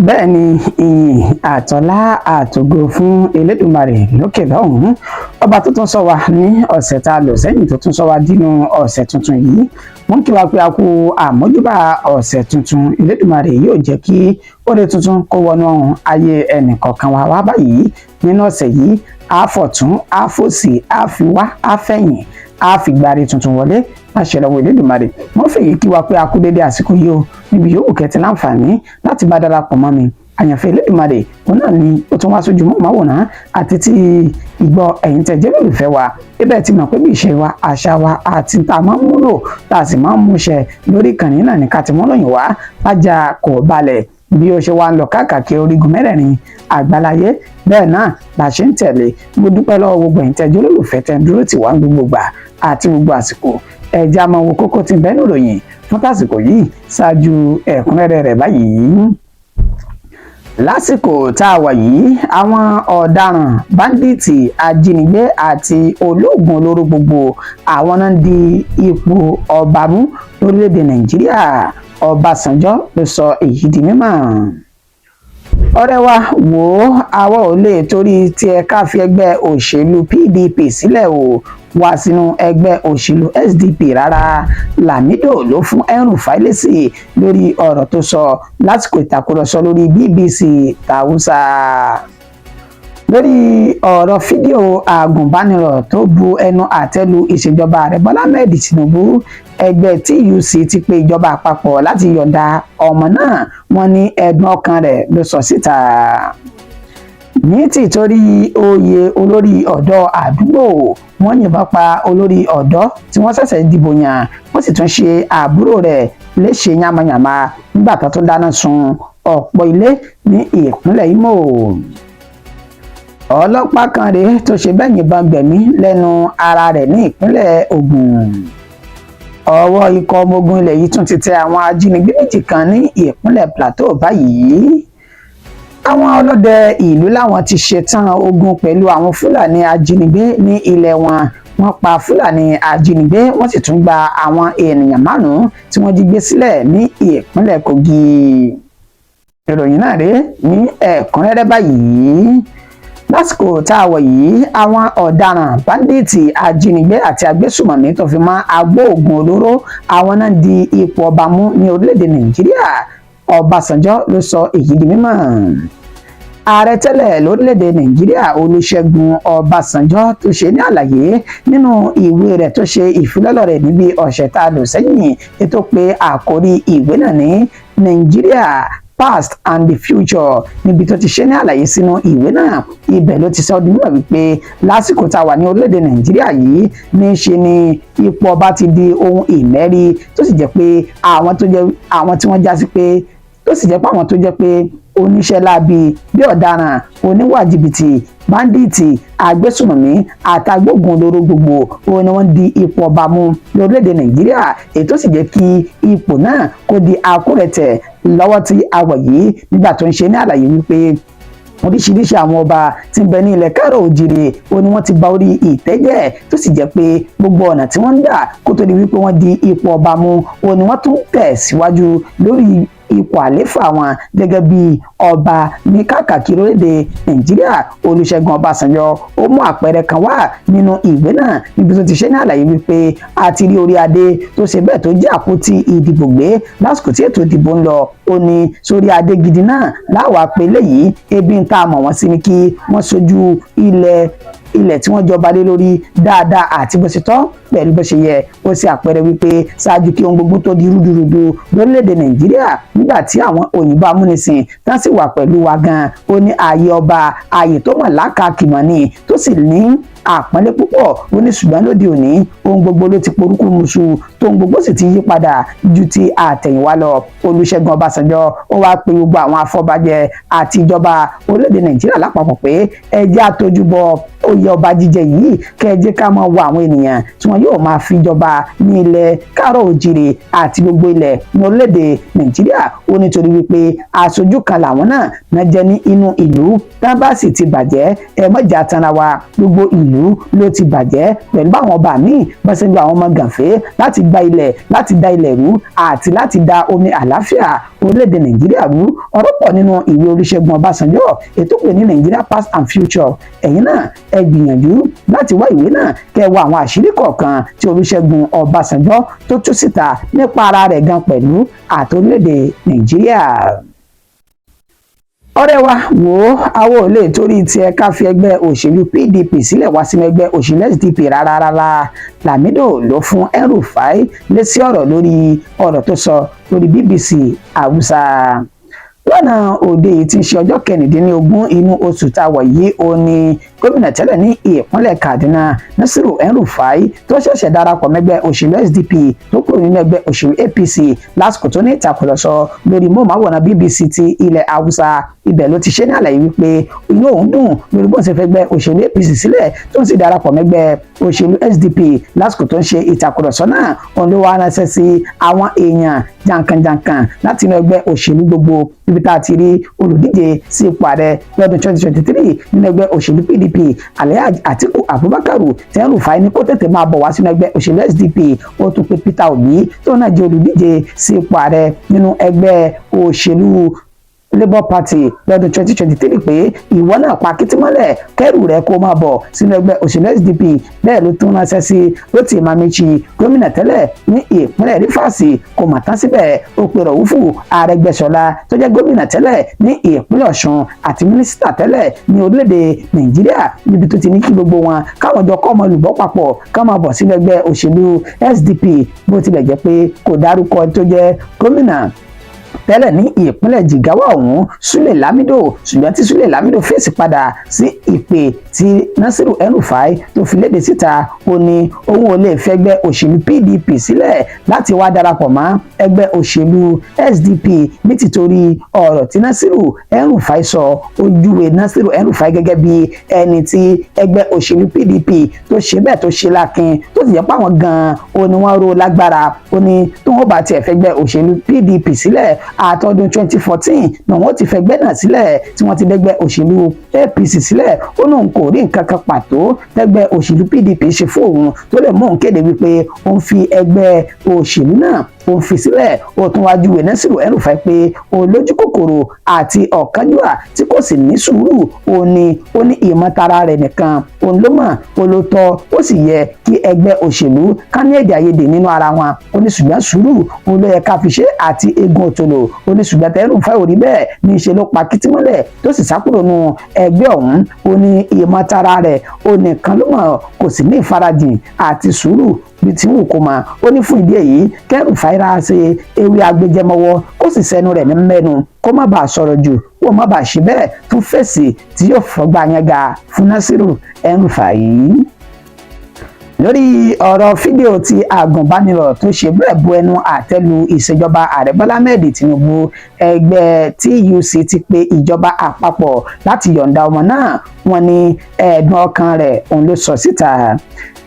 Bẹ́ẹ̀ ni, ìyìn àtọ́lá àtògo fún Elédùmarè lókè lọ́hùn-ún, ọba tó tún sọ wa ní ọ̀sẹ̀ tá a lò sẹ́yìn, tó tún sọ wa dínú ọ̀sẹ̀ tuntun yìí. Mo ń kí wa pé a kú àmójúbà ọ̀sẹ̀ tuntun. Elédùmarè yóò jẹ́ kí oore tuntun kó wọnú ayé ẹnìkọ̀ọ̀kan wa wá báyìí nínú ọ̀sẹ̀ yìí. Àfọ̀tún, àfòsì, àfiwá, àfẹ̀yìn, àfìgbárí tuntun wọlé láṣẹ lọ́wọ́ Elédùmarè. Wọ́n fèyí kí wa pé a kú dédé àsìkò yìí o, níbi yòówù kẹ́tì láǹfààní láti bá darapọ̀ mọ́ mi. Àyànfẹ́ Elédùmarè òun náà ni ó tún wá sójú mọ́máwòrán àti tí ìgbọ́ ẹ̀yin tẹ́ jẹ́ lólùfẹ́ wa. Ibẹ̀ ti mọ̀ pé bí ìṣe wa, àṣà wa àti tá a máa ń múlò, tá a sì máa ń múṣẹ lórí ìkànnì náà ní ká ti mú lóyìn wá lájà kò balẹ̀, bí ó ṣe wá ń lọ káàkiri orígun mẹ́rẹ̀ẹ̀rin àgbáláyé, bẹ́ẹ̀ náà la ṣe ń tẹ̀lé. Mo dúpẹ́ lọ́wọ́ gbogbo ẹ̀yin tẹ́ jẹ́ olólùfẹ́, tẹ́ ń dúró tì wá gbogbo gbà àti gbogbo àsìkò. Ẹ̀já máa wo kókó tí ń bẹ́ẹ̀ níròyìn fún tàsìkò yìí ṣáájú ẹ̀kúnrẹ́rẹ́ rẹ̀ báyìí. Lásìkò tá a wà yìí, àwọn ọ̀daràn báńdíìtì, ajínigbé àti olóògùn olóró gbogbo àwọn náà ń di ipò ọba mú lórílẹ̀‐èdè Nàìjíríà. Ọbásanjọ́ ló sọ èyí di mímọ̀. Ọ̀rẹ́ wa, wò ó, àwa ò lè torí tiẹ̀ ká fi ẹgbẹ́ òṣèlú PDP sílẹ̀ o wá sínú ẹgbẹ́ òṣèlú SDP rárá. Lamido ló fún El-Rufai lésì lórí ọ̀rọ̀ tó sọ lásìkò ìtàkùrọ̀sọ lórí BBC Tàwùsà lórí ọ̀rọ̀ fídíò àgùnbánirọ̀ tó bu ẹnu àtẹ́ lu ìṣèjọba Ààrẹ Bọ́lá Ahmed Tinubu. Ẹgbẹ́ TUC ti pe ìjọba àpapọ̀ láti yọ̀ǹda ọmọ náà. Wọ́n ní ẹ̀dùn ọkàn rẹ̀ ló sọ síta ní tìtorí oyè olórí ọ̀dọ́ àdúgbò. Wọ́n yìnbọn pa olórí ọ̀dọ́ tí wọ́n ṣẹ̀ṣẹ̀ dìbò yàn, wọ́n sì tún ṣe àbúrò rẹ̀ léṣe yánmayànma nígbà tó tún dáná sun ọ̀pọ̀ ilé ní ìpínlẹ̀ Imo. Ọlọ́pàá kan rèé tó ṣe bẹ́ẹ̀ yìnbọn gbẹ̀mí lẹ́nu ara rẹ̀ ní ìpínlẹ̀ Ògùn. Ọwọ́ ikọ̀ ọmọ ogun ilẹ̀ yìí tún ti tẹ àwọn ajínigbé méjì kan ní ìpínlẹ̀ Plateau báyìí. Àwọn ọlọ́dẹ ìlú làwọn ti ṣetán ogun pẹ̀lú àwọn Fúlàní ajínigbé ní ilẹ̀ wọn. Wọ́n pa Fúlàní ajínigbé, wọ́n sì tún gba àwọn ènìyàn márùn-ún tí wọ́n jí gbé sílẹ̀ ní ìpínlẹ̀ Kogi. Ìròyìn náà rèé ní ẹ̀kúnrẹ́rẹ́ báyìí. Lásìkò tá a wọ̀ yìí, àwọn ọ̀daràn báńdíìtì, ajínigbé àti agbésùmọ̀mí tó fi mọ́ agbóògùn olóró, àwọn náà di ipò ọba mú ní orílẹ̀-èdè Nàìjíríà. Ọbásanjọ́ ló sọ èyí di mímọ̀. Ààrẹ tẹ́lẹ̀ lórílẹ̀‐èdè Nàìjíríà, Olúṣẹ́gun Ọbásanjọ́, tó ṣe ní àlàyé nínú ìwé rẹ̀ tó ṣe ìfilọ́lẹ̀ rẹ̀ níbi ọ̀sẹ̀ tá a lò sẹ́yìn, ètò pé àkórí ìwé náà ní "Nàìjíríà: Past and the Future", níbi tó ti ṣe ní àlàyé sínú ìwé náà, ibẹ̀ ló ti sọ di mímọ̀ wípé lásìkò tá a wà ní orílẹ̀-èdè Nàìjíríà yìí, ní ṣe ni ipò ọba ti di ohun ìmẹ́rí, tó sì jẹ́ pé àwọn tó jẹ́ àwọn tí wọ́n já sí pé, tó sì jẹ́ pé àwọn tó jẹ́ pé oníṣẹ́ láabi bí ọ̀daràn, oníwà jìbìtì, báńdíìtì, agbésùnmọ̀mí àtàgbógun olóró gbogbo òun ni wọ́n di ipò ọba mú lórílẹ̀‐èdè Nàìjíríà, èyí tó sì jẹ́ kí ipò náà kó di akúrẹ̀tẹ̀ lọ́wọ́ tí a wà yìí. Nígbà tó ń ṣe ní àlàyé wípé oríṣiríṣi àwọn ọba tí ń bẹ ní ilẹ̀ káàrọ̀ òjìrè ó ní wọ́n ti ba orí ìtẹ́ jẹ́, tó sì jẹ́ pé gbogbo ọ̀nà tí wọ́n ń gbà kó tó di wípé wọ́n di ipò ọba mú, ó ní wọ́n tún tẹ̀ síwájú lórí ipò àléfà wọn gẹ́gẹ́ bí ọba ní káàkiri orílẹ̀-èdè Nàìjíríà. Olùṣègùn Ọbásanjọ́ ó mú àpẹẹrẹ kan wá nínú ìwé náà, níbi tó ti ṣe ní àlàyé wípé a ti rí orí adé tó ṣe bẹ́ẹ̀ tó jẹ́ àpótí ìdìbò gbé lásìkò tí ètò ìdìbò ń lọ. Ó ní sórí adé gidi náà láwàá pé léyìí ebi ń tá a mọ̀ wọ́n sí ni kí wọ́n sojú ilẹ̀ ilẹ̀ tí wọ́n jọba lé lórí dáadáa àti bó ṣe tọ́ pẹ̀lú bó ṣe yẹ. Ó ṣe àpẹẹrẹ wípé ṣáájú kí ohun gbogbo tó di rúdurùdu lórílẹ̀‐èdè Nàìjíríà, nígbà tí àwọn òyìnbó amúnisìn tán sì wà pẹ̀lú wa gan, ó ní ààyè ọba, ààyè tó mọ̀ lákàkìmọ̀ ni, tó sì ní àpọ́nlé púpọ̀. Ó ní ṣùgbọ́n lóde òní, ohun gbogbo ló ti porúkú muṣu, tóhun gbogbo sì ti yí padà ju ti àtẹ̀yìnwá lọ. Olùṣègùn Ọbásanjọ́ ó wáá pe gbogbo àwọn afọbajẹ àti ìjọba orílẹ̀-èdè Nàìjíríà lápapọ̀ pé ẹ jẹ́ àtojúbọ oyè. Oyè ọba jíjẹ yìí, kẹ́ ẹ jẹ́ ká máa wo àwọn ènìyàn tí wọn yóò máa fi jọba ní ilẹ̀ káàrọ̀ òjìrè àti gbogbo ilẹ̀ ní orílẹ̀-èdè Nàìjíríà. Ó nítorí wípé aṣojú kan làwọn náà náà jẹ́ ní inú ìlú. Tá bá sì ti bàjẹ́, ẹ mọ̀jà tanra wa, gbogbo ìlú ló ti bàjẹ́ pẹ̀lú báwọn ọba míì bá ṣe ń lo àwọn ọmọ gànfẹ́ láti gba ilẹ̀, láti da ilẹ̀ rú àti láti da omi àlàáfíà orílẹ̀-èdè Nàìjíríà rú. Ọ̀rọ̀ pọ̀ nínú ìwé Olúṣẹ́gun Ọbásanjọ́ ètò pè ní Nigeria Past and Future. Ẹ̀yin náà ẹ gbìyànjú láti wá ìwé náà, kẹ́ wo àwọn àṣírí kọ̀ọ̀kan tí Olúṣẹ́gun Ọbásanjọ́ tó tú síta nípa ara rẹ̀ gan pẹ̀lú àti orílẹ̀-èdè Nàìjíríà. Ọ̀rẹ́ wa, wò ó, àwọn ò lè torí tiẹ̀ ká fi ẹgbẹ́ òṣèlú PDP sílẹ̀ wá sínú ẹgbẹ́ òṣèlú SDP rárá rárá. Lamido ló fún El-Rufai lésì ọ̀rọ̀ lórí ọ̀rọ̀ tó sọ lórí BBC Hausa lọ́nà òde yìí tí ń ṣe ọjọ́ 16 inú oṣù tá a wà yìí. Ó ní gómìnà tẹ́lẹ̀ ní ìpínlẹ̀ Kaduna, Nasiru El-Rufai, tó ṣẹ̀ṣẹ̀ darapọ̀ mẹ́gbẹ́ òṣèlú SDP tó kúrò nínú ẹgbẹ́ òṣèlú APC, lásìkò tó ní ìtàkùrọ̀sọ lórí móhùnmáwòrán BBC ti ilẹ̀ Haúsá. Ibẹ̀ ló ti ṣe ní àlàyé wípé inú òun dùn lórí bóun ṣe fẹ́ gbẹ́ òṣèlú APC sílẹ̀ tó ń sì darapọ̀ mẹ́gbẹ́ òṣèlú SDP. Lásìkò tó ń ṣe ìtàkùrọ̀sọ náà, òun ló wá ránṣẹ́ sí àwọn èèyàn jàǹkànjàǹkàn láti inú ẹgbẹ́ òṣèlú gbogbo, níbi tá a ti rí olùdíje sí ipò ààrẹ lọ́dún 2023 nínú ẹgbẹ́ òṣèlú PDP, Alhaji Atiku Abubakar, tí El-Rufai ní kó tètè máa bọ̀ wá sínú ẹgbẹ́ òṣèlú SDP. Ó tún pe Peter Obi tó náà jẹ́ olùdíje sí ipò ààrẹ nínú ẹgbẹ́ òṣèlú Labour Party lọ́dún 2023 pé ìwọ náà pa kìtìmọ́lẹ̀, kẹ́rù rẹ̀ kó máa bọ̀ sínú ẹgbẹ́ òṣèlú SDP. Bẹ́ẹ̀ ló tún ránṣẹ́ sí Rotimi Amaechi, gómìnà tẹ́lẹ̀ ní ìpínlẹ̀ Rivers. Kò mà tán síbẹ̀, ó pe Rọ̀wúfù Arẹ́gbẹ́ṣọlá tó jẹ́ gómìnà tẹ́lẹ̀ ní ìpínlẹ̀ Ọ̀ṣun àti mínísítà tẹ́lẹ̀ ní orílẹ̀-èdè Nàìjíríà, níbi tó ti ní kí gbogbo wọn káwọn jọ kọ́ ọmọ olùbọ́ papọ̀ ká máa bọ̀ sínú ẹgbẹ́ òṣèlú SDP, bó tilẹ̀ jẹ́ pé kò dárúkọ tó jẹ́ gómìnà tẹ́lẹ̀ ní ìpínlẹ̀ Jigawa ọ̀hún, Sule Lamido. Ṣùgbọ́n tí Sule Lamido fèsì padà sí ìpè tí Nasiru El-Rufai tó fi léde síta, ó ní òun ò lè fẹ́gbẹ́ òṣèlú PDP sílẹ̀ láti wá darapọ̀ mọ́ ẹgbẹ́ òṣèlú SDP ní tìtorí ọ̀rọ̀ tí Nasiru El-Rufai sọ. Ó júwe Nasiru El-Rufai gẹ́gẹ́ bí ẹni tí ẹgbẹ́ òṣèlú PDP tó ṣe bẹ́ẹ̀ tó ṣe lákin, tó sì jẹ́ pàwọn gan-an ó ní wọ́n ró lágbára. Ó ní tó wọ́n bá tiẹ̀ fẹ́gbẹ́ òṣèlú PDP sílẹ̀, àtọdún 2014 ni wọ́n ti fẹgbẹ́ náà sílẹ̀ tí wọ́n ti dẹ́gbẹ́ òṣèlú APC sílẹ̀. Ó lóun kò rí nǹkan kan pàtó tẹ́gbẹ́ òṣèlú PDP ṣe fún òun tó lè mú òun kéde wípé òun fi ẹgbẹ́ òṣèlú náà òun fi sílẹ̀. Ó tún wá júwe Nasiru El-Rufai pé olójú kòkòrò àti ọ̀kánjúwà tí kò sì ní sùúrù. Ó ní ó ní ìmọ̀tara rẹ̀ nìkan òun ló mọ̀, ó ló tọ́, ó sì yẹ kí ẹgbẹ́ òṣèlú ká ní èdè àìyedè nínú ara wọn. Ó ní ṣùgbọ́n sùúrù òun ló yẹ ká fi ṣe àti egun òtòlò. Ó ní ṣùgbọ́n tẹ́rù-fẹ́ ò rí bẹ́ẹ̀, ní í ṣe ló pa kìtìmọ́lẹ̀ tó sì sá kúrò nù ẹgbẹ́ ọ̀hún. Ó ní ìmọ̀tara rẹ̀ ó nìkan ló mọ̀, kò sì ní ìfarajìn àti sùúrù bí tí wù kó máa. Ó ní fún ìdí èyí, kẹ́rù-fàí ṣe ewé agbẹjẹmọwọ kó sì sẹnu rẹ̀ ní mẹ́nu, kó má bàa sọ̀rọ̀ jù, kó má bàa ṣe bẹ́ẹ̀ tún fèsì tí yóò fọgbà yẹn ga fún Nasiru El-Rufai. Lórí ọ̀rọ̀ fídíò tí agùnbánirọ̀ tó ṣe bẹ́ẹ̀ bu ẹnu àtẹ́lu ìṣèjọba ààrẹ Bọ́lá Ahmed Tinubu, ẹgbẹ́ TUC ti pe ìjọba àpapọ̀ láti yọ̀ǹda ọmọ náà. Wọ́n ní ẹ̀ẹ̀dùn ọkàn rẹ̀ òun ló sọ síta.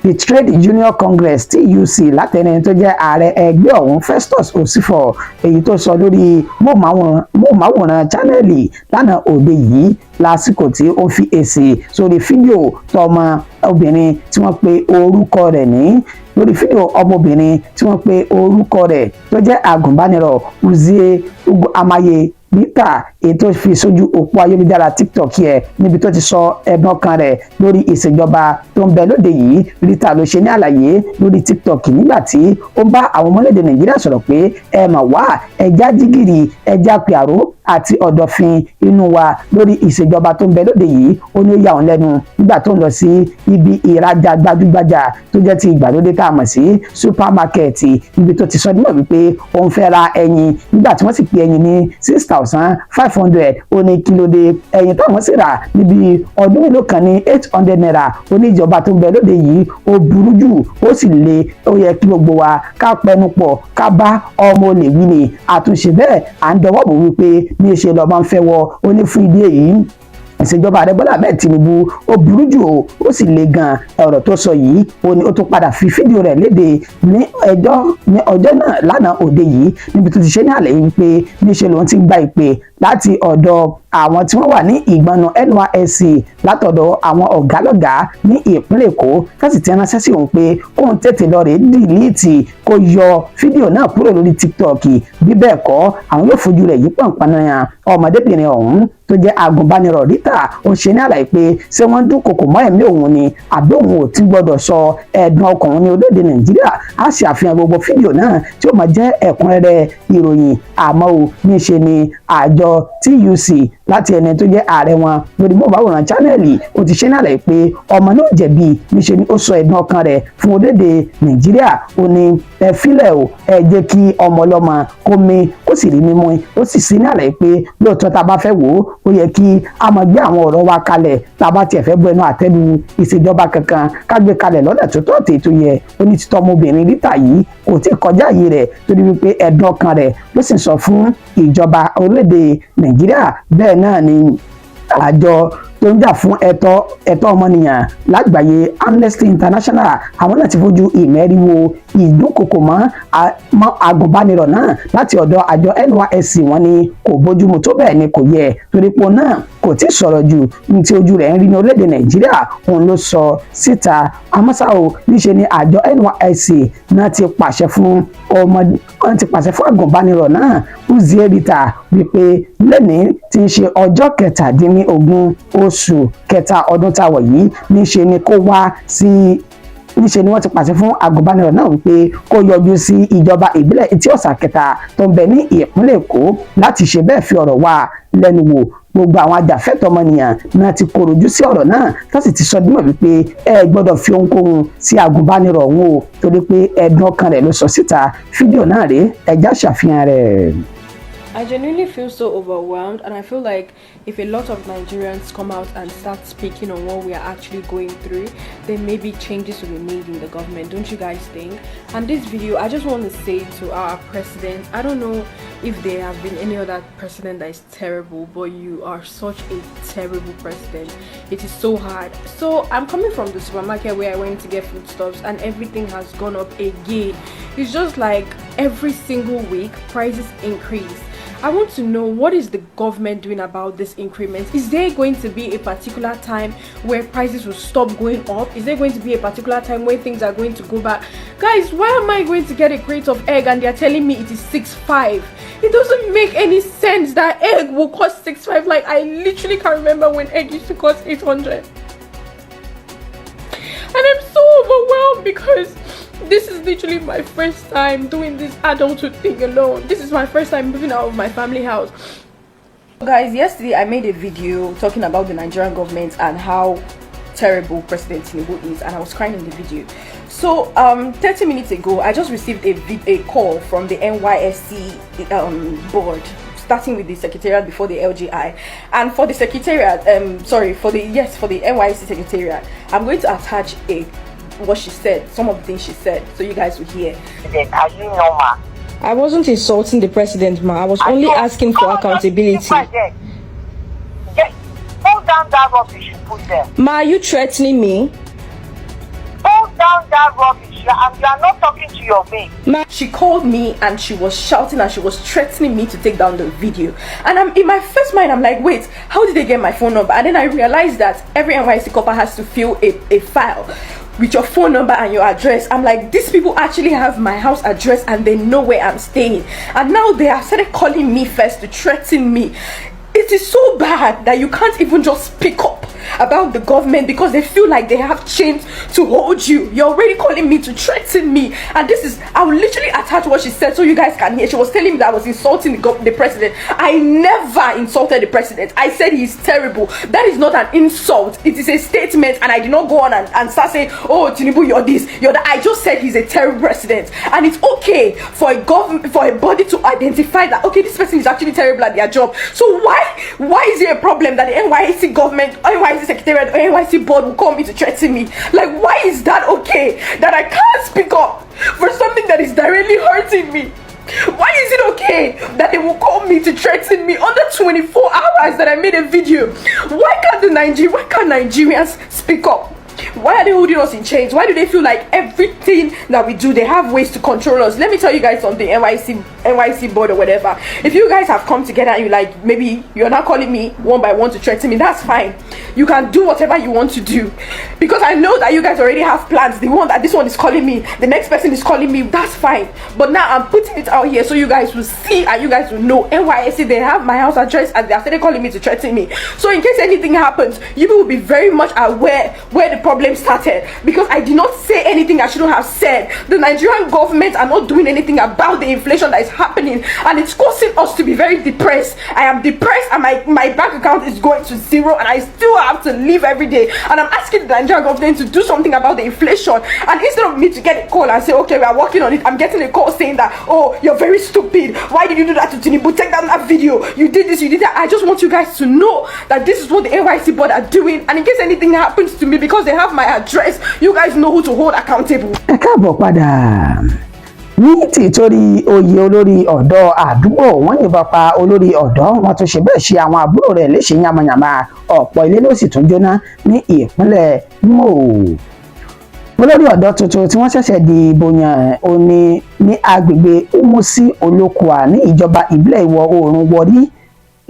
The Trade Union Congress, TUC, látẹni tó jẹ́ ààrẹ ẹgbẹ́ ọ̀hún, Festus Osifo, èyí tó sọ lórí móhùnmáwòrán Channels lánàá òde yìí lásìkò tí ó fi èsì sórí fídíò tọmọ obìnrin tí wọ́n pe orúkọ rẹ̀ ní lórí fídíò ọmọbìnrin tí wọ́n pe orúkọ rẹ̀ tó jẹ́ agùnbánirọ̀ Uzie Ugo Amaye Rita, èyí tó fi sójú òpó ayélujára TikTok yẹ, níbi tó ti sọ ẹ̀dùn ọkàn rẹ̀ lórí ìṣèjọba tó ń bẹ lóde yìí. Rita ló ṣe ní àlàyé lórí TikTok nígbà tí ó ń bá àwọn ọmọlédè Nàìjíríà sọ̀rọ̀ pé ẹ mà wá, ẹja jígìrì, ẹja pìàró àti ọ̀dọ̀fin inú wa lórí ìṣèjọba tó ń bẹ lóde yìí. Ó ní ó yà wọ́n lẹ́nu nígbà tó ń lọ sí ibi ìrajà gbajúgbajà tó jẹ́ ti ìgbàlódé tá a mọ̀ sí supermarket, níbi tó ti sọ nígbà wípé òun fẹ́ ra ẹyin, nígbà tí wọ́n sì pè ẹyin ní 6,500. Ó ní kí ló dé, ẹyin táwọn sì rà níbi ọdún mélòó kan ní ₦800. Ó ní ìjọba tó ń bẹ lóde yìí ó burú jù, ó sì le, ó yẹ kí gbogbo wa ká pẹnu pọ̀ ká bá ọmọ olè wí ni àtúnṣe bẹ́ẹ̀ à ń dọwọ́ bò wípé ní í ṣe lọ́ọ́ máa ń fẹ́ wọ. Ó ní fún ìdí èyí, Ìṣèjọba ààrẹ Bọ́lá Ahmed Tinubu ó burú jù o, ó sì le gan. Ọ̀rọ̀ tó sọ yìí, ó ní ó tún padà fi fídíò rẹ̀ léde ní ẹjọ́ ní ọjọ́ náà lánàá òde yìí, níbi tó ti ṣe ní àlàyé wípé níṣe lòun ti gba ìpè láti ọ̀dọ̀ àwọn tí wọ́n wà ní ìgbọ̀nà NYSC, látọ̀dọ̀ àwọn ọ̀gálọ́gàá ní ìpínlẹ̀ Èkó, kásì ti ránṣẹ́ sí òun pé kóun tètè lọ rèé delete, kó yọ fídíò náà kúrò lórí TikTok, bí bẹ́ẹ̀ kọ́, àwọn yóò fojú rẹ̀ yí pọ̀npọ̀n náà. Ọmọdébìnrin ọ̀hún tó jẹ́ agùnbánirọ̀ Rita, ó ṣe ní àlàyé pé ṣé wọ́n dúnkokò mọ́ ẹ̀mí òun ni, àbí òun ò tí gbọ́dọ̀ sọ ẹ̀dùn ọkàn ní orílẹ̀-èdè Nàìjíríà? Á sì àfihàn gbogbo fídíò náà tí ó máa jẹ́ ẹ̀kúnrẹ́rẹ́ ìròyìn. Àmọ́ ò níṣe ni àjọ TUC, láti ẹni tó jẹ́ ààrẹ wọn lórí mọ́bàwòrán Channel, ó ti ṣe ní àlàyé pé ọmọ náà jẹ̀bi, níṣe ni ó sọ ẹ̀dùn ọkàn rẹ̀ fún orílẹ̀-èdè Nàìjíríà. Ó ní ẹ fílẹ̀ o, ẹ jẹ́ kí ọmọ ọlọ́mọ kó mi kó sì rí mímú. Ó sì sí ní àlàyé pé lóòótọ́, tá a bá fẹ́ wò ó, ó yẹ kí a máa gbé àwọn ọ̀rọ̀ wa kalẹ̀. Tá a bá tiẹ̀ fẹ́ bọ ẹnu àtẹ́lu ìṣèjọba kankan, ká gbé kalẹ̀ lọ́nà tó tọ́ àti ètò yẹ. Ó ní títọ́ ọmọbìnrin Rita yìí kò tí ì kọjá àyè rẹ̀, torí wípé ẹ̀dùn ọkàn rẹ̀ ló sì sọ fún ìjọba orílẹ̀-èdè Nàìjíríà. Bẹ́ẹ̀ náà ni àjọ tó ń jà fún ẹ̀tọ́ ọmọnìyàn lágbàáyé, Amnesty International, àwọn náà ti fojú ìmẹ́ríwo ìdúnkokò mọ́ agùnbánirọ̀ náà láti ọ̀dọ̀ àjọ NYSC. Wọ́n ní kò bójúmu tó, bẹ́ẹ̀ ni kò yẹ, torí pé náà kò tí ì sọ̀rọ̀ jù. Ní tí ojú rẹ̀ ń rí ní orílẹ̀-èdè Nàìjíríà, òun ló sọ síta. Àmọ́ ṣá o, níṣe ni àjọ NYSC náà ti pàṣẹ fún ọmọ wọ́n ti pàṣẹ fún agùnbánirọ̀ náà, Uzie Rita, wípé lẹ́ni tí ń ṣe ọjọ́ 17 oṣù kẹta ọdún tá a wọ̀ yìí, níṣe ni kó wá sí, níṣe ni wọ́n ti pàṣẹ fún agùnbánirọ̀ náà wípé kó yọjú sí ìjọba ìbílẹ̀ Etí Ọ̀sà kẹta tó ń bẹ ní ìpínlẹ̀ Èkó láti ṣe bẹ́ẹ̀ fi ọ̀rọ̀ wá lẹ́nu wò. Gbogbo àwọn ajàfẹ́tọ̀ọ́ ọmọnìyàn náà ti kọ̀ròjú sí ọ̀rọ̀ náà, tó sì ti sọ dímọ̀ wípé ẹ gbọ́dọ̀ fi ohunkóhun sí agùnbánirọ̀ ọ̀hún o, torí pé ẹ̀dùn ọkàn rẹ̀ ló sọ síta. Fídíò náà rèé, ẹ já ṣàfihàn rẹ̀. I genuinely feel so overwhelmed, and I feel like if a lot of Nigerians come out and start speaking on what we are actually going through, then maybe changes will be made in the government. Don't you guys think? And this video, I just want to say to our president, I don't know if there have been any other president that is terrible, but you are such a terrible president. It is so hard. So I'm coming from the supermarket where I went to get foodstuffs, and everything has gone up again. It's just like every single week prices increase. I want to know, what is the government doing about this increment? Is there going to be a particular time where prices will stop going up? Is there going to be a particular time where things are going to go back? Guys, why am I going to get a crate of egg and they're telling me it is 6.5? It doesn't make any sense that egg will cost 6.5. Like, I literally can't remember when egg used to cost 800. And I'm so overwhelmed because this is literally my first time doing this adulthood thing alone. This is my first time moving out of my family house. Guys, yesterday I made a video talking about the Nigerian government and how terrible President Tinubu is, and I was crying in the video. So 30 minutes ago, I just received a call from the NYSC board, starting with the secretariat before the LGI. And for the secretariat, sorry, for the yes, for the NYSC secretariat, I'm going to attach a what she said, some of the things she said, so you guys will hear. Are you normal? I wasn't insulting the president, ma. I was Are only you- asking for Come on, just accountability. keep quiet there. Pull down that rubbish you put there. Ma, are you threatening me? Pull down that rubbish. You are not talking to your mate. Ma, She called me and she was shouting and she was threatening me to take down the video. And I'm in my first mind, I'm like, "Wait, how did they get my phone number?" And then I realized that every NYSC corper has to fill a file with your phone number and your address. I'm like, these people actually have my house address and they know where I'm staying. And now they have started calling me first to threaten me. It is so bad that you can't even just speak up about the government because they feel like they have chains to hold you. You're already calling me to threaten me. And this is, I will literally attach what she said so you guys can hear. She was telling me that I was insulting the president. I never insulted the president. I said he's terrible. That is not an insult. It is a statement. And I did not go on and start saying, "Oh, Tinubu, you're this, you're that." I just said he's a terrible president. And it's okay for a government, for a body to identify that, okay, this person is actually terrible at their job. So why is it a problem that the NYSC government, NYSC secretariat, or NYSC board will call me to threaten me? Like, why is that okay? That I can't speak up for something that is directly hurting me. Why is it okay that they will call me to threaten me under 24 hours that I made a video? Why can't Nigerians speak up? Why are they holding us in chains? Why do they feel like everything that we do, they have ways to control us? Let me tell you guys something, NYSC board or whatever. If you guys have come together and you like, maybe you're not calling me one by one to threaten me, that's fine. You can do whatever you want to do. Because I know that you guys already have plans. The one that this one is calling me, the next person is calling me, that's fine. But now I'm putting it out here so you guys will see and you guys will know. NYSC, they have my house address and they are started calling me to threaten me. So in case anything happens, you will be very much aware where the problem started, because I did not say anything I shouldn't have said. The Nigerian government are not doing anything about the inflation that is happening, and it's causing us to be very depressed. I am depressed, and my bank account is going to zero, and I still have to live every day. And I'm asking the Nigerian government to do something about the inflation. And instead of me to get a call and say, "Okay, we are working on it," I'm getting a call saying that, "Oh, you're very stupid. Why did you do that to Tinubu? Take down that video. You did this, you did that." I just want you guys to know that this is what the NYSC board are doing. And in case anything happens to me, because they have my address, you guys know who to hold accountable. Ẹ káàbọ̀ padà. Ní tìtorí oyè olórí ọ̀dọ́ àdúgbò, wọ́n yìnbọn pa olórí ọ̀dọ́, wọ́n tún ṣe bẹ́ẹ̀ ṣe àwọn àbúrò rẹ̀ léṣe yamayama, ọ̀pọ̀ ilé ló sì tún jóná ní ìpínlẹ̀ Imo. Olórí ọ̀dọ́ tuntun tí wọ́n ṣẹ̀ṣẹ̀ dìbò yàn òní ní agbègbè Umusi Olókùá ní ìjọba ìbílẹ̀ ìwọ̀ oòrùn Warri,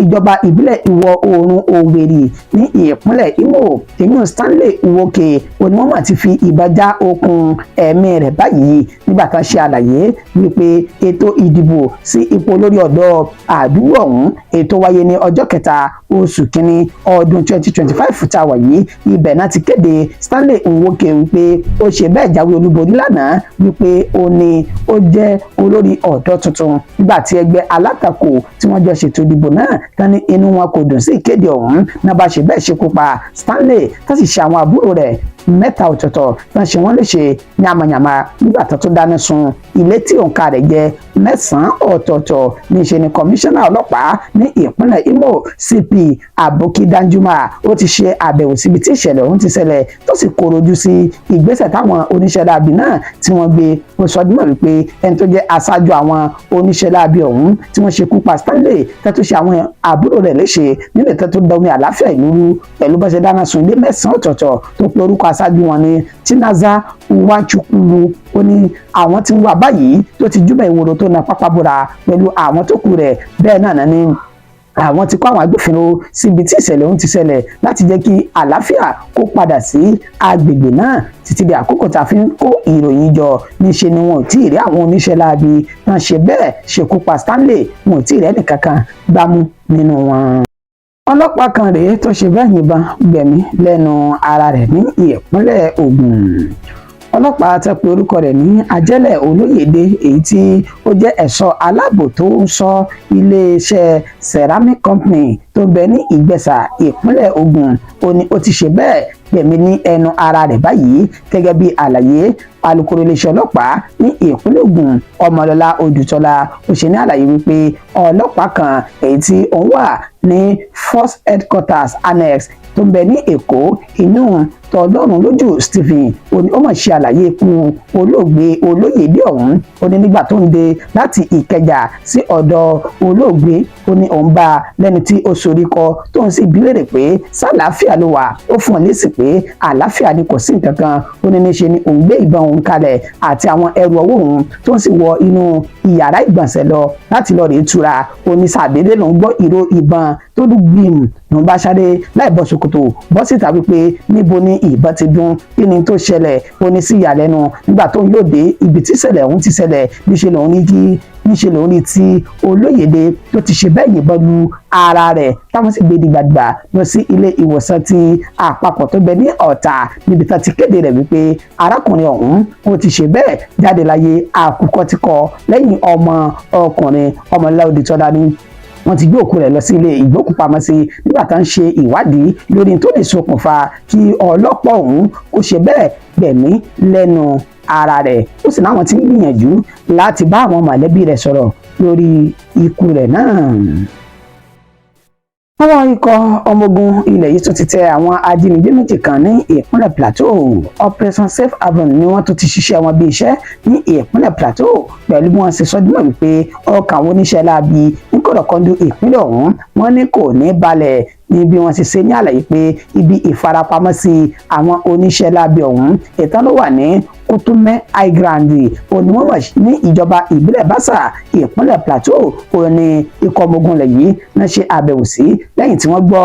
ìjọba ìbílẹ̀ ìwọ̀ oòrùn Òwèrì ní ìpínlẹ̀ Imo, ìyún Stanley Nwoke, òní wọ́n mà ti fi ìbọn já okùn ẹ̀mí rẹ̀ báyìí nígbà kan ṣe àlàyé wípé ètò ìdìbò sí ipò olórí ọ̀dọ́ àdúgbò ọ̀hún ètò wáyé ní ọjọ́ kẹta oṣù kínní ọdún 2025 tá a wà yìí. Ibẹ̀ náà ti kéde Stanley Nwoke wípé ó ṣe bẹ́ẹ̀ jáwé olúborí lánàá, wípé ó ní ó jẹ́ olórí ọ̀dọ́ tuntun, nígbà tí ẹgbẹ́ alátakò tí wọ́n jọ ṣètò ìdìbò náà tán ní inú wọn kò dùn sí ìkéde ọ̀hún náà bá ṣe bẹ́ẹ̀ ṣekú pa Stanley, tó sì ṣe àwọn àbúrò rẹ̀ mẹ́ta ọ̀tọ̀ọ̀tọ̀ tán ṣe wọ́n léṣe yamayama nígbà tó tún dáná sun ilé tí òǹkà rẹ̀ jẹ́ mẹ́sàn-án ọ̀tọ̀ọ̀tọ̀. Níṣe ni kọmíṣánná ọlọ́pàá ní ìpínlẹ̀ Imo, CP Aboki Danjuma, ó ti ṣe àbẹ̀wò síbi tí ìṣẹ̀lẹ̀ ọ̀hún ti ṣẹlẹ̀, tó sì kọ̀rọ̀ ojú sí ìgbésẹ̀ táwọn oníṣẹ́ láabi náà tí wọ́n gbé. Ó sọ dímọ̀ wípé ẹni tó jẹ́ aṣáájú àwọn oníṣẹ́ láabi ọ̀hún tí wọ́n ṣekú pa Stanley, tó tún ṣe àwọn àbúrò rẹ̀ léṣe nílẹ̀, tó tún da omi àláfíà ìlú rú pẹ̀lú bó ṣe dáná sun ilé mẹ́sàn-án ọ̀tọ̀ọ̀tọ̀, tó pe orúkọ aṣáájú wọn ní Chinaza Nwachukwu, ó ní àwọn tí ń wà báyìí tó ti júbẹ̀ ìwòrò tó na pápá bóra pẹ̀lú àwọn tó kù rẹ̀. Bẹ́ẹ̀ náà ní àwọn ti kó àwọn agbófinró síbi tí ìṣẹ̀lẹ̀ ọ̀hún ti ṣẹlẹ̀ láti jẹ́ kí àlàáfíà kó padà sí agbègbè náà. Títí di àkókò tá a fi ń kó ìròyìn jọ, níṣe ni wọn ò tí ì rí àwọn oníṣẹ́ láabi tán ṣe bẹ́ẹ̀ ṣekú pa Stanley, wọn ò tí ì rí ẹnìkankan gbámú nínú wọn. Ọlọ́pàá kan rèé tó ṣe bẹ́ẹ̀ yìnbọn gbẹ̀mí lẹ́nu ara rẹ̀ ní ìpínlẹ̀ Ògùn. Ọlọ́pàá tẹ́ pé orúkọ rẹ̀ ní Ajẹ́lẹ̀ Olóyèdè, èyí tí ó jẹ́ ẹ̀ṣọ́ aláàbò tó ń ṣọ́ iléeṣẹ́ Ceramic Company tó ń bẹ ní Ìgbẹ̀sà, ìpínlẹ̀ Ògùn, ó ní ó ti ṣe bẹ́ẹ̀ gbẹ̀mí ní ẹnu ara rẹ̀ báyìí. Gẹ́gẹ́ bí àlàyé alukoro iléeṣẹ́ ọlọ́pàá ní ìpínlẹ̀ Ògùn, Ọmọlọ́lá Odùtọ́lá, ó ṣe ní àlàyé wípé ọlọ́pàá kan èyí tí òun wà ní Force Headquarters Annex tó ń bẹ ní Èkó, inú tọlọ́run lójú Stephen, ó ní ó mà ṣe àlàyé ikú olóògbé Olóyèdè ọ̀hún. Ó ní nígbà tó ń dé láti Ìkẹjà sí ọ̀dọ̀ olóògbé, ó ní òun bá a lẹ́ni tí ó sorí kọ, tó ń sì bi léèrè pé sálàáfíà ló wà. Ó fún un lésì pé àlàáfíà ni, kò sí nǹkan kan. Ó ní níṣe ni òun gbé ìbọn òun kalẹ̀ àti àwọn ẹrù ọwọ́ òun, tó ń sì wọ inú ìyàrá ìgbọ̀nsẹ̀ lọ láti lọ rèé tura. Ó ní sàdédé lòún gbọ́ ìró ìbọn tó dún gbìm, lòún bá sáré láì bọ́ ṣòkòtò bọ́ síta wípé níbo ni ìbọn ti dún, kí ni tó ṣẹlẹ̀? Ó ní sí ìyàlẹ́nu, nígbà tó ń yóò dé ibi tí ìṣẹ̀lẹ̀ ọ̀hún ti ṣẹlẹ̀, níṣe lòun ní tí Olóyèdè tó ti ṣe bẹ́ẹ̀ yìnbọn lu ara rẹ̀, táwọn sì gbé dìgbàdìgbà lọ sí ilé ìwòsàn ti àpapọ̀ tó bẹ ní Ọ̀tà, níbi tá ti kéde rẹ̀ wípé arákùnrin ọ̀hún ó ti ṣe bẹ́ẹ̀ jáde láyé, àkùkọ ti kọ lẹ́yìn ọmọ ọkùnrin. Ọmọlá Odùtọ́lá ní wọ́n ti gbé òkú rẹ̀ lọ sí ilé ìgbókùpamọ́sí nígbà tá ń ṣe ìwádìí lórí tó lè ṣokùnfà kí ọlọ́pàá ọ̀hún kó ṣe bẹ́ẹ̀ gbẹ̀mí lẹ́nu ara rẹ̀. Ó sì láwọn ti ń gbìyànjú láti bá àwọn mọ̀lẹ́bí rẹ̀ sọ̀rọ̀ lórí ikú rẹ̀ náà. Ọwọ́ ikọ̀ ọmọ ogun ilẹ̀ yìí tún ti tẹ àwọn ajínigbé méjì kan ní ìpínlẹ̀ Plateau. Operation Safe Haven ni wọ́n tún ti ṣiṣẹ́ wọn bí iṣẹ́ ní ìpínlẹ̀ Plateau, pẹ̀lú bí wọ́n ṣe sọdúnmọ̀ wípé ọkàn àwọn oníṣẹ́ láabi ní kọ̀rọ̀kọ́ndú ìpínlẹ̀ ọ̀hún, wọ́n ní kò ní balẹ̀, ní bí wọ́n ṣe ṣe ní àlàyé pé ibi ìfarapamọ́ sí àwọn oníṣẹ́ láabi ọ̀hún ìtàn ló wà ní Kutume High Ground, òní wọ́n wà ní ìjọba ìbílẹ̀ Basa, ìpínlẹ̀ Plateau. Òní ikọ̀ ọmọ ogun ilẹ̀ yìí náà ṣe àbẹ̀wò sí lẹ́yìn tí wọ́n gbọ́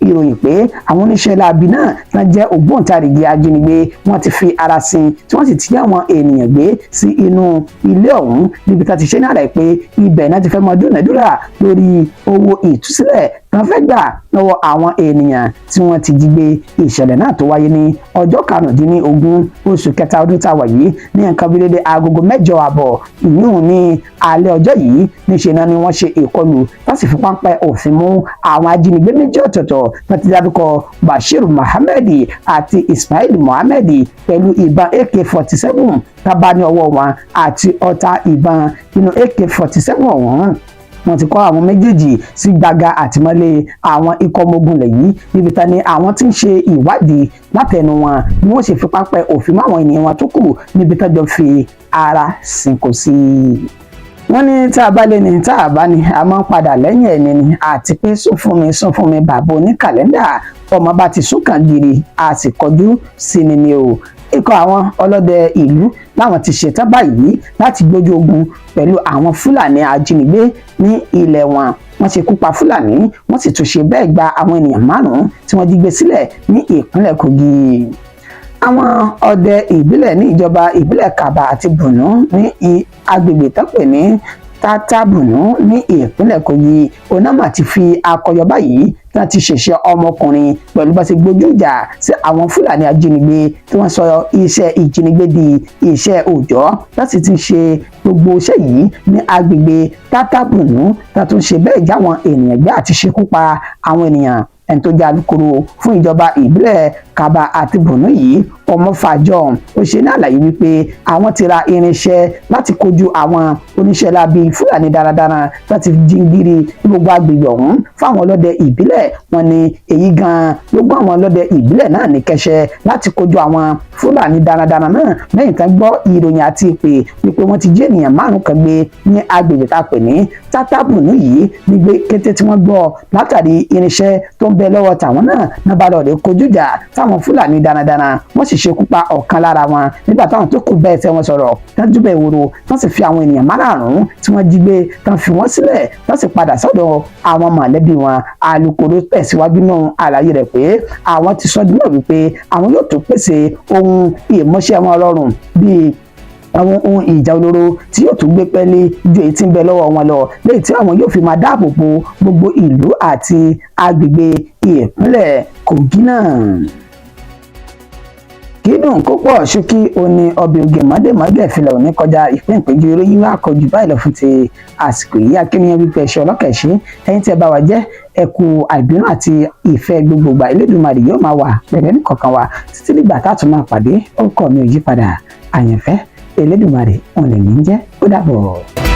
ìròyìn pé àwọn oníṣẹ́ láabi náà tán jẹ́ ògbóǹtarìgì ajínigbé, wọ́n ti fi ara sin, tí wọ́n sì ti àwọn ènìyàn gbé sí inú ilé ọ̀hún, níbi tá ti ṣe ní àlàyé pé ibẹ̀ náà ti fẹ́ mọ dúnàdúrà lórí owó ìtúsílẹ̀ tán fẹ́ gbà lọ́wọ́ àwọn ènìyàn tí wọ́n ti jí gbé. Ìṣẹ̀lẹ̀ náà tó wáyé ní ọjọ́ 15 oṣù kẹta ọdún tá a wà yìí, ní nǹkan bí dédé agogo 8:30 ìyún ní alẹ́ ọjọ́ yìí. Níṣẹ́ náà ni wọ́n ṣe ìkọlù láti fi páńpẹ́ òfin mú àwọn ajínigbé méjì ọ̀tọ̀ọ̀tọ̀ tó ti dárúkọ, Bashir Mohammed àti Ismail Mohammed, pẹ̀lú ìbọn AK-47 tábà ní ọwọ́ wọn àti ọta ìbọn inú AK-47 ọ̀hún. Wọ́n ti kọ́ àwọn méjèèjì sí gbàgà àtìmọ́lé àwọn ikọ̀ ọmọ ogun ilẹ̀ yìí, níbi tán ni àwọn tí ń ṣe ìwádìí látẹnu wọn bí wọ́n ṣe fi pápẹ́ òfin mọ́ àwọn ènìyàn wọn tó kù níbi tán jọ fi ara sìnkú sí. Wọ́n ní tá a bá lé ní tá a bá ní, a máa ń padà lẹ́yìn ẹni ni, àti pé sún fún mi, sún fún mi, bàbá oní kàlẹ́ndà, ọmọ bá ti sún kàn gírí, a sì kọjú sí ni ni o. Ikọ̀ àwọn ọlọ́dẹ ìlú láwọn ti ṣetán báyìí láti gbójú ogun pẹ̀lú àwọn Fúlàní ajínigbé ní ilẹ̀ wọn. Wọ́n ṣekú pa Fúlàní, wọ́n sì tún ṣe bẹ́ẹ̀ gba àwọn ènìyàn márùn-ún tí wọ́n jí gbé sílẹ̀ ní ìpínlẹ̀ Kogi. Àwọn ọdẹ ìbílẹ̀ ní ìjọba ìbílẹ̀ Kaba àti Bùnú ní agbègbè tó pè ní Tátàbùnú ní ìpínlẹ̀ Kogi, onámà ti fi akọyọ báyìí tí wọ́n ti ṣẹ̀ṣẹ̀ ọmọkùnrin pẹ̀lú bá ṣe gbójú ìjà sí àwọn Fúlàní ajínigbé tí wọ́n sọ iṣẹ́ ìjínigbé di iṣẹ́ òòjọ́, láti ti ṣe gbogbo iṣẹ́ yìí ní agbègbè Tátàbùnú, tí wọ́n tún ṣe bẹ́ẹ̀ jáwọn ènìyàn gbé àti ṣekú pa àwọn ènìyàn. Ẹni tó jẹ́ alukoro fún ìjọba ìbílẹ̀ Kaba àti Bùnú yìí, Ọmọfàjọ, ó ṣe ní àlàyé wípé àwọn ti ra irinṣẹ́ láti kojú àwọn oníṣẹ́ láabi Fúlàní darandaran láti jíngírí ní gbogbo agbègbè ọ̀hún. Fáwọn ọlọ́dẹ ìbílẹ̀, wọn ni èyí gan-an ló gbọ́ àwọn ọlọ́dẹ ìbílẹ̀ náà ní kẹsẹ̀ láti kojú àwọn Fúlàní darandaran náà, lẹ́yìn tán gbọ́ ìròyìn àti ìpè wípé wọ́n ti jí ènìyàn márùn kan gbé ní agbègbè tá a pè ní Tátàbùnú yìí. Nígbè kété tí wọ́n gbọ́, látàrí irinṣẹ́ tó ń bẹ lọ́wọ́ tàwọn náà náà bá lọ́ọ̀rẹ́ kojú ìjà táwọn Fúlàní darandaran, wọ́n sì ṣekú pa ọ̀kan lára wọn, nígbà táwọn tó kù bẹ́ẹ̀ tẹ́ wọn sọ̀rọ̀ tán júbẹ̀ ìwòrò, tán sì fi àwọn ènìyàn márààrún tí wọ́n jí gbé, tán fi wọ́n sílẹ̀, tán sì padà sọ́dọ̀ àwọn mọ̀lẹ́bí wọn. Alukoro tẹ̀síwájú náà àlàyé rẹ̀ pé àwọn ti sọ dímọ̀ wípé àwọn yóò tó pèsè ohun ìmọ̀ṣẹ́ wọn rọrùn bíi àwọn ohun ìjà olóró tí yóò tún gbé pẹ́ẹ́lí ju èyí tí ń bẹ lọ́wọ́ wọn lọ, léyìí tí àwọn yóò fi máa dáàbò bo gbogbo ìlú àti agbègbè ìpínlẹ̀ Kogi náà. Kídùn kó pọ̀ ṣókí oní ọbẹ̀ oge mọ́dẹ̀mọ́dẹ̀ fìlà òní kọjá ìpín ìpéjú. Ìròyìn wa kọjú báyìí lọ fún ti àsìkò yìí. Akínyẹn wípé ẹṣẹ ọlọ́kẹ̀ṣẹ́ ẹ̀yin tí ẹ bá wa jẹ́, ẹ kú àìbínú àti ìfẹ́ gbogbogbà. Elédùmarè yóò máa wà pẹ̀lú ẹnìkọ̀ọ̀kan wa títí nígbà tá a tún máa pàdé. Orúkọ mi ò yí padà, Àyànfẹ́ Elédùmarè òun lè ní jẹ́. Ó dàbọ̀.